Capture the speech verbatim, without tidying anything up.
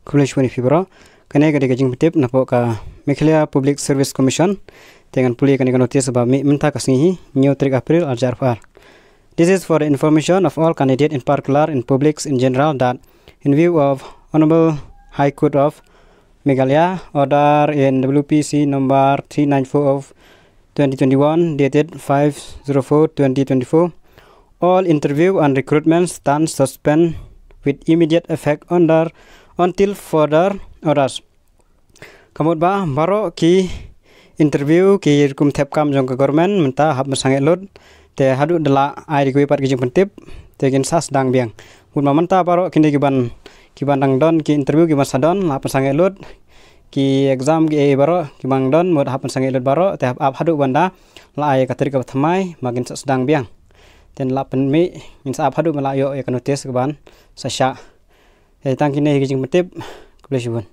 Khublei shibun ïa phi baroh. Kane ka dei ka jingpyntip napoh ka Meghalaya Public Service Commission. Te ngan pule ïa kane ka notice ba mih mynta ka sngi hi, hynñiew tarik April, ar hajar arphew ar. This is for the information of all candidates, in particular in publics in general, that in view of Honorable High Court of Meghalaya order in W P C number three nine four of twenty twenty-one, dated five zero four twenty twenty-four, all interview and recruitment stand suspend with immediate effect under until further orders. Ka mut ba baroh ki interview, ki rukom thep kam jong ka government mynta hap ban sangeh lut. Te haduh da la ai da kiwei pat ki jingpyntip, te kin sa sdang biang. Mut ma mynta baroh kine ki ban, ki ban dang don ki interview, ki ban sa don, la hap ban sangeh lut. Ki exam ki ei baroh ki ban don, mut hap ban sangeh lut baroh, te hap ap haduh ban da la ai ka tarik kaba thymmai ba kin sa sdang biang. Te la pynmih, ngin sa ap haduh ban la ïoh ïa ka notice ka ban sa shah. Te tang kine hi ki jingpyntip. Khublei shibun.